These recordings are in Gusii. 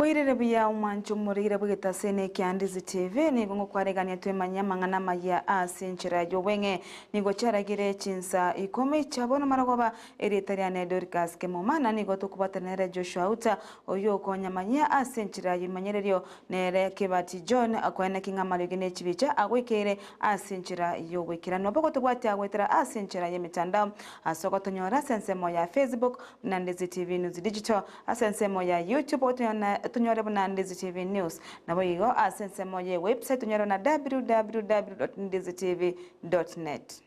Oirire buya omwancho omoreire bw'egetaseni ekia Ndizi TV, nigo ngokwaregania twemanyie amang'ana amayia ase enchera y'obweng'e. Nigo chiaragire chinsa ikomi chia bono marogoba, erieta riane Dorcas Kemuma, na nigo tokobwatana nere Joshua Uta, oyio okonyamanyia ase enchera y'ebimanyererio, nere Kebati John, akoeneki ng'a amariogi ne chibicha agoikeire ase enchera y'ogoikeranu. Nabo gotobwatia goetera ase enchera y'emetandao ase ogotonyora ase ensemo ya Facebook buna Ndizi TV News Digital, Ase ensemo ya YouTube otonyore buna Ndizi TV News. Naboigo ase ensemo ye website onyore buna www.ndizitv.net.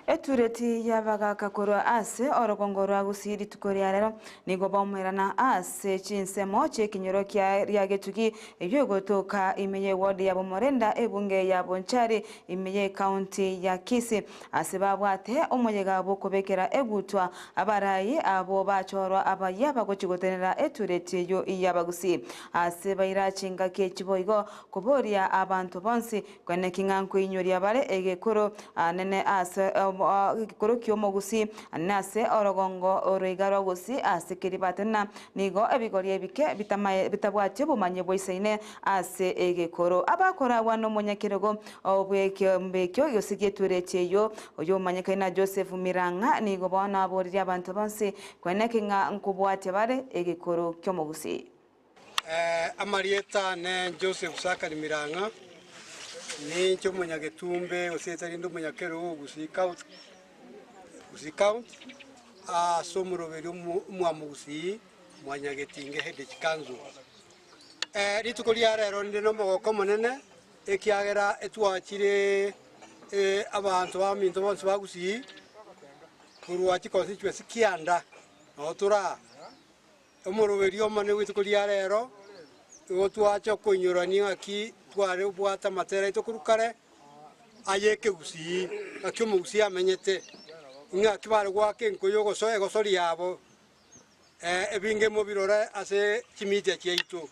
Etureti y'abagaaka korwa ase orogongo rwa Gusii rituko ria rero nigo baumerana ase chinsemo chi'ekenyoro kia Riagetugi eyio egotoka ime y'eward ya Bomorenda ebunge ya Bonchari ime y'ecounty ya Kisii ase babwate omoyega bw'okobekera egutwa abarai abwo bachorwa abayia bagochi gotenera etureti eyio y'Abagusii ase baira chingaki echi boigo koboria abanto bonsi Kweneki ng'a nkoinyoria bare egekoro anene ase egekoro ki'omogusii, anene ase orogongo oroiga rwa gusii ase keribate na nigo ebigori ebike bitabwati obomanyi boisaine ase egekoro. Abakoragwa nomonyakerogo bw'ekeombe ekio gose gi'eturechi eyio, oyomanyekaine na Joseph Mirang'a, nigo bono aboririe abanto bonsi kweneki ng'a nkobwatia bare egekoro ki'omogusii. Amarieta ane Joseph Sakari Mirang'a, ninche omonyagetumbe gose etari rinde omonyakerogo o Gusii County, Gusii County, ase omoroberi omo omwamogusii Mwanyagetinge Heritage Council. Rituko ria rero ninde na omogoko omonene ekiagera etwachire abanto baminto bonsi ba Gusii korwa chiconstituency kianda nabo tore aa. Omoroberio omonene bw'rituko ria rero, igo twacha koinyorania ng'aki tware obwate amatera aito korwa kare ay'ekegusii, ng'aki omogusii amenyete, ng'aki bare goaka enkoyo ogosoa egosori yabo, ebinge mobirore ase chimidia chiaito.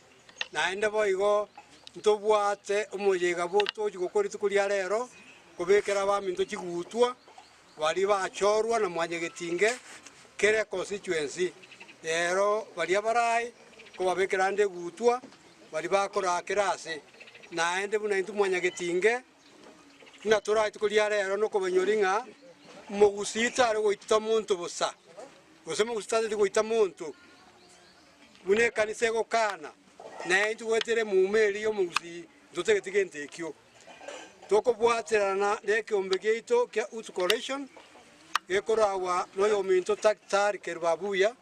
Naende boigo ntobwate omoyega bw'otochi gokora rituko ria rero, kobekera abaminto chigutwa, Baria bachorwa na Mwanyagetinge kera econstituency rero baria barae kobabekera ande egutwa baria bakoraa kera ase. Naende buna intwe Mwanyagetinge buna torae rituko ria rero nokobainyori ng'a mogusii tare goita monto bosa, gose mogusii tatari goita monto buna ekanisa egokana, naye intwe goetera emuma eria ya omogusii ntotageti gento ekio. Tokobwaterana nekeombe giaito kia Hutu Coalition gekoragwa noyominto Daktari Kerubo-Abuya,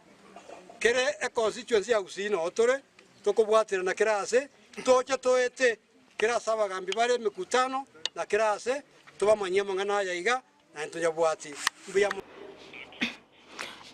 kere econstituency ya Gusii noo tore, tokobwaterana kera ase, ntoche toete kera ase abagambi bare emekutano na kera ase tobamanyie amang'ana aya iga naende tonyabwati. Mbuya mono.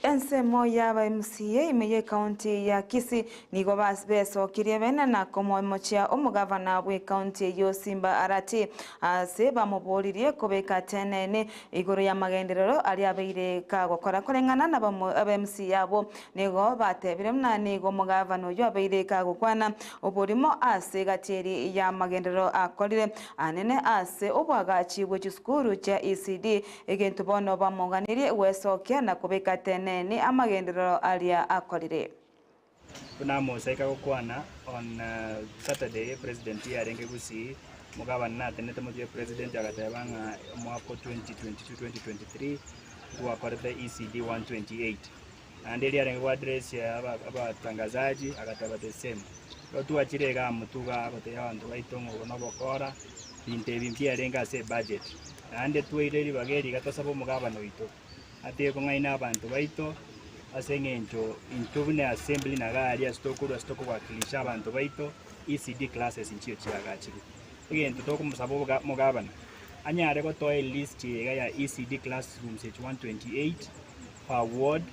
Ensemo y'aba MCA ime y'ecounty ya Kisii nigo besokirie bene na komoimochia omogavana bw'ecounty eyio Simba Arati ase bamoboririe kobeka tenene igoro y'amagenderero aria abeire kagokora koreng'ana na aba MCA abwo nigo batebire buna nigo omogavana oyio abeire kagokwana oborimo ase egati eri y'amagenderero akorire anene ase oboagachi bwe chisukuru chia ECD Egento bono bamoganirie gwesokia na kobeka tenene amagenderero aria akorire. Buna Musa aika gokwana on Saturday president yarenge Gusii, omogabana natenete motwe ya president agateba ng'a omwaka o 2022-2023 ngwakorete ECD 128. Naende erio arenge go address abatangazaji agateba the same. Ekero twachire igaa motwe igaa agotebia abanto baito ng'a obo nobokora, binto ebi mbiarenge ase ebudget. Naende twaire ribaga eri iga tosabe omogabana oito, atige kong'aina abanto baito ase eng'encho intwe buna assembly na iga aria ase tokorwa ase tokowakilisha abanto baito, ECD classes nchio chiagachirwe. Egento tokomosaba oboga omogabana, anyare gotoa elist eye iga ya ECD classrooms echi 128, per ward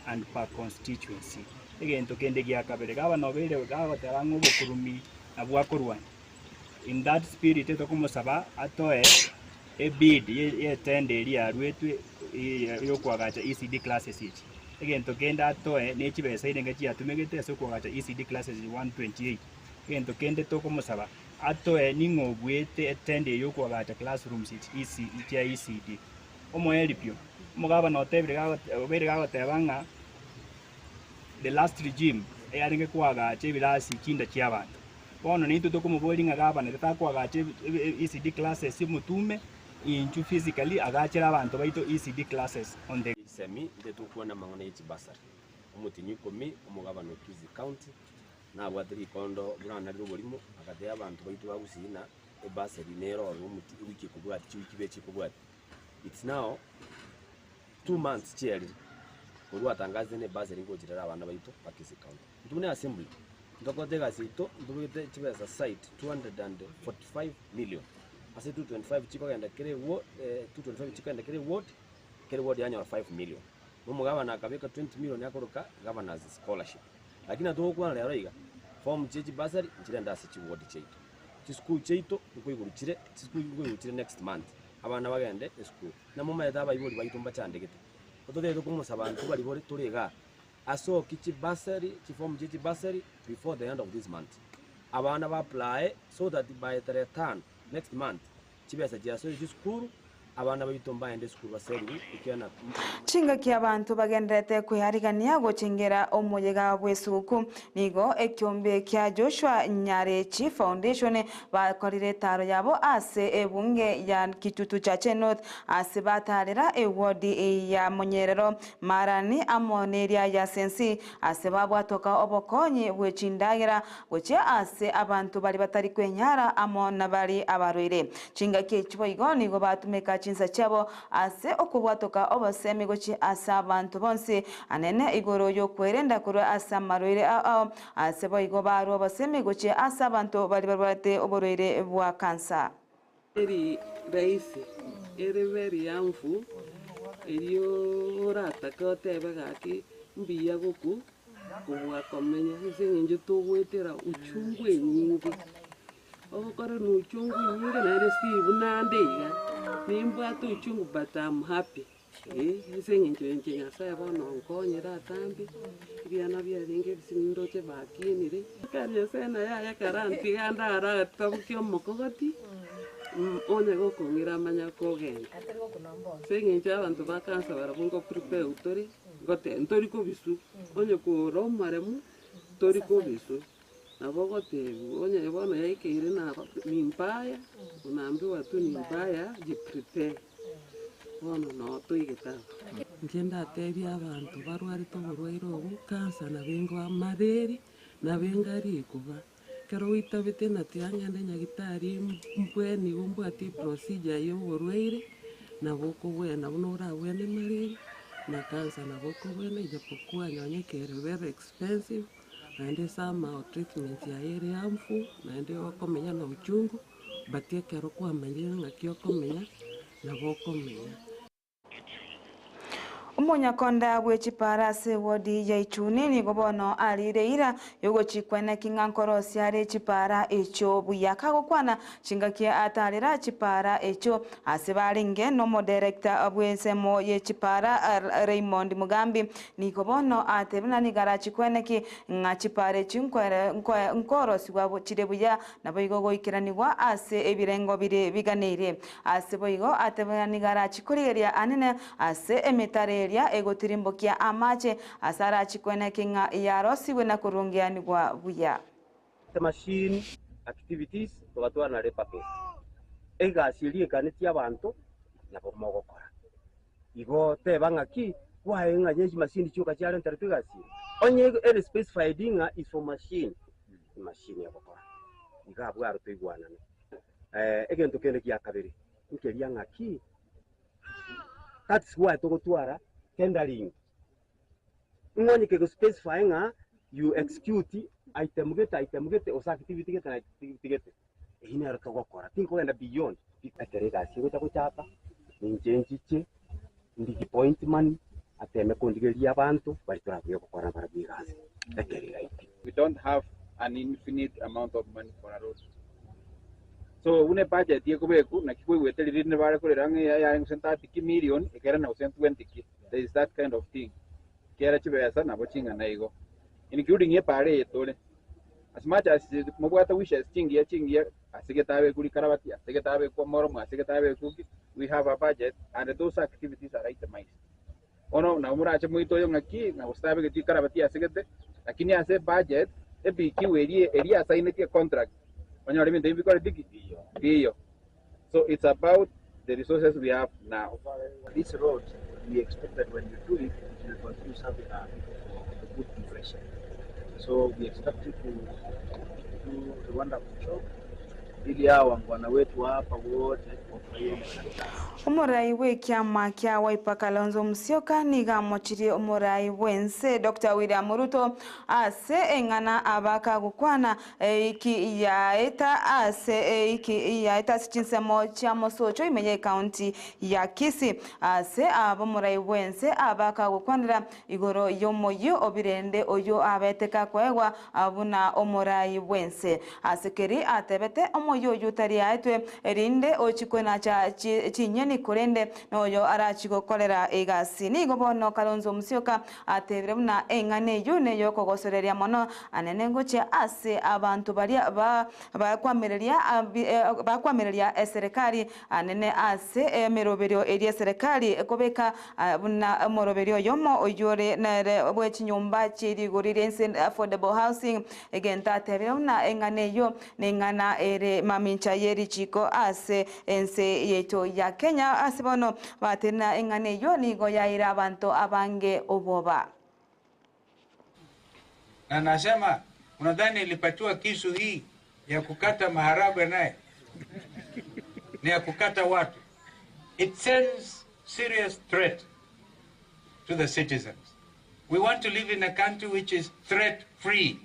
and per constituency. Egento kende gia kabere, gavana obeire gagoteba ng'a obokurumi nabwo akorwania. In that spirit tokomosaba atoe ebid ye etender eria yaruetwe yokoagacha ECD classes echi. Egento kende atoe ne chibesa erenge chiatumegete ase okoagacha ECD classes 128. Egento kende tokomosaba atoe ning'o obuete etender eye yokoagacha classrooms chia ECD. Omoeripio, omogabana otebire obeire gagoteba ng'a the last regime eyarenge koagacha ebirasi chinda chiabanto. Bono naintwe tokomoboria ng'a gabana tatakoagacha ECD classes omotume intwe physically agachere abanto baito ECD classes on the. Chisemi nde tokwana amang'ana ye chibasari. Omotienyi ikomi, omogabana o Kisii County nabwate rikondo buna narire oborimo, agatebia abanto baito ba Gusii ng'a ebasari nere ororo omoti ewiki ekobwatia chiwiki ibere chikobwatia. It's now 2 months chierire korwa atangasete na ebasari nkochirera abana baito ba Kisii County. Intwe buna assembly ntokorete egasi yaito ntobegete chibesa aside 245 million ase 225 chikogenda kera eward, 225 chikogenda kera eward, kera eward yanyora 5 million. Na omogabana akabeka 20 million akoroka governor's scholarship. Lakini atogokwana rero iga, form chie chibasari nchirende ase chiward chiaito. Chisukuru chiaito nkoiguru chire, chisukuru nkoiguru chire next month, abana bagende esukuru. Namomaete abaibori baito mbachandegete. Ototagete komosaba intwe baria bore tore igaa, asoki chibasari, chiform chie chibasari before the end of this month. Abana ba apply so that by tarehe tano next month, chibesa chiasoire chisukuru, abana baito mbaende esukuru baserigwe ekiagera. Chingaki abanto bagendererete kwearigania gochengera omoyega bw'esuguku, nigo ekiombe kia Joshua Nyarechi Foundation bakorire etaro yabo ase ebunge ya Kitutu Chache North ase batarera ewodi ya Monyerero Marani amo neria ya Sensi ase babwatoka obokonyi bw'echindagera gochia ase abanto bari batari kwenyara amo nabari abarwaire. Chingaki echi boigo nigo batumeka chinsa chiabo ase okobwatoka obosemi gochia ase abanto bonsi anene igoro y'okwerenda korwa ase amarwaire ao ase boigo barwa obosemi gochia ase abanto bari barwarete oborwaire bwa kansa. Eri rahisi, ere very harmful, erio oratake otebe gaki mbuya goku kobua komenya ase eng'encho togoetera uchungu enyinge. Ogokora na uchungu enyinge naende si buna ande iga, nimbwate uchungu but am happy eh, ase eng'encho inche Nyasaye bono onkonyire atambe, ebiana biarenge ebisinini ndoche bakinire. Ekero Nyasaye naye aye ekero antiga ndaratabokia omokogoti, onye gokong'ira amanya kogenda. Ase eng'encho abanto ba kansa barabwo nko prepare tore, ngote ntori kobiswa, onye kore omoremu, tori kobiswa. Nabo ogotebiwa onye bono yaikeire naba ni mbaya, unaambiwa tu ni mbaya, jiprepare. Bono noo toigete abwo. Inche ndatebie abanto barwarete oborwaire obo, kansa nabo engo amareri, nabo enga rikuba. Ekero oitabete na tiga ng'ende nyagetari mbweniwe mbwate eprocedure ya oborwaire, nabo okobwena buna orabwene malaria, na kansa nabo okobwena ijapokuwa nonye ekere very expensive, naende somehow treatment yaye ere harmful, naende okomenya na uchungu, but ekero kwamanyire ng'aki okomenya, nabo okomenya. Omonyakonda bw'echipara ase ewodi ya Ichuni nigo bono arire eira yogochikwana king'a nkorosia are chipara echio buya kagokwana chingaki atarera chipara echio ase barenge n'omodirector bw'ensemo y'echipara Raymond Mugambi nigo bono atebire nigo arachikweneki ng'a chipara echi nkorosiwa chire buya nabo igo goikeranigwa ase ebirengo bire biganeire ase boigo atebire nigo arachikorigeria anene ase emetaro eria egotirimbokia amache ase arachikweneki ng'a yarosiwe na korungianigwa buya. The machine activities togatwara na labour base egasi eria ekanetie abanto nabo mogokora igo teba ng'aki kwaye ng'a nye chimashini chioka chiarenteretwe egasi eye onye ere specified ng'a is for machine emachine egokora iga abwo aro toigwanane. Egento kende gia kabere nkeria ng'aki that's why togotwara tendering ng'onye kego specify ng'a you execute item gete item gete gose activity gete na activity gete eywo nero togokora tinkogenda beyond. Ekero egasi egocha gochaka ninche nchiche ndigi point man ateme kondigereria abanto baria torabuya gokora barabwo egasi ekero eraike. We don't have an infinite amount of money for a road. So buna ebudget ekobeku naki koigwete riria rinde bare korera ng'a eyare gose 30 ki million ekerana gose 20 ki. There is that kind of thing. Ekiagera chibesa nabo ching'ana igo, including epara eye tore. As much as mobwate wishes chingiya chingiya ase getabekwa rikarabati, ase getabekwa omoromo, ase getabekwa ki, we have a budget and those activities are itemized. Bono nabo morache moite oyo ng'aki ng'a gose tabegeti rikarabati ase gete, lakini ase ebudget, eBQ eria eria asignetie econtract, onyore ebinto ebi bikoreti ki? Mbiyo. So it's about the resources we have now. This road we expect that when you do it, it will continue serving our people for a good duration. So we expect you to do a wonderful job ili hawa wangwana wetu wa hapa wote wafurahie ile kazi. Omorai bw'ekiama kia Wiper Kalonzo Musyoka nigo amochirie omorai bw'ense Doctor William Ruto ase eng'ana abakagokwana Eiki yaeta ase eiki yaeta ase chinsemo chia mosocho ime y'ecounty ya Kisii. Ase abomorai bw'ense abakagokwanera igoro y'omoyio o birende oyio abete kakoegwa buna omorai bw'ense. Ase keri atebete, omoyio oyio tari aetwe erinde ochie konacha chinyeni korende noyo arachie gokorera egasi. Nigo bono Kalonzo Musyoka Atebire buna eng'ana eyio neyokogosoreria mono anene gochia ase abanto baria bakwamireria bakwamireria eserekari anene ase emeroberio eria eserekari ekobeka buna omoroberio oyomo oyio ore nere bwe chinyomba chie rigori ri'ense affordable housing. Egento atebire buna eng'ana eyio neng'ana ere mamincha ye richiko ase ense yaito ya Kenya. Ase bono batenena eng'ana eyio nigo yaira abanto abange obwoba. Na nasema unadhani nilipatiwa kisu hii ya kukata maharagwe naye ni ya kukata watu. It sends serious threat to the citizens. We want to live in a country which is threat free.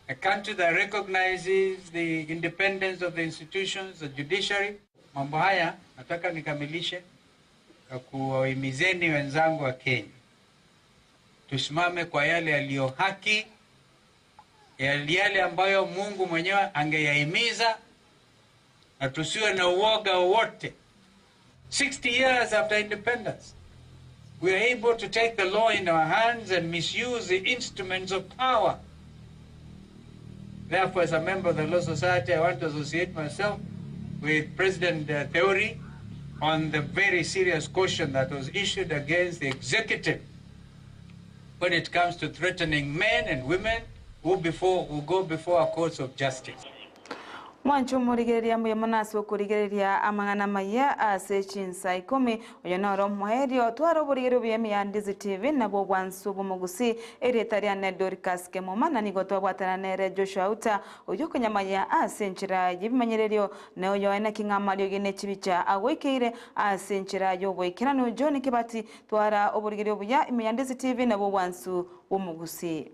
A country that recognizes the independence of the institutions, the judiciary. Mambo haya nataka nikamilishe kwa kuwahimizeni wenzangu wa Kenya, tusimame kwa yale yaliyo haki, yale ambayo Mungu mwenyewe angeyahimiza, na tusiwe na uoga wowote. 60 years after independence, we are able to take the law in our hands and misuse the instruments of power. Therefore, as a member of the Law Society, I want to associate myself with President Theuri on the very serious caution that was issued against the executive when it comes to threatening men and women who, before, who go before our courts of justice. Mwanche omorigereria mbuya mono ase okorigereria amang'ana amaya ase chinsa ikomi, oyo noro omoerio. Twara oborigereria obuya ime ya Ndizi TV, nabwo obwansu bw'omogusii. Erieta riane Dorcas Kemuma, na nigo twabwatana nere Joshua Uta, oyio okonyamaya ase enchera y'ebimanyererio, na oyo aye naki ng'a amariogi ne chibicha agoikeire ase enchera y'oboikeranu. John Kibati, twara oborigereria obuya ime ya Ndizi TV, nabwo obwansu bw'omogusii.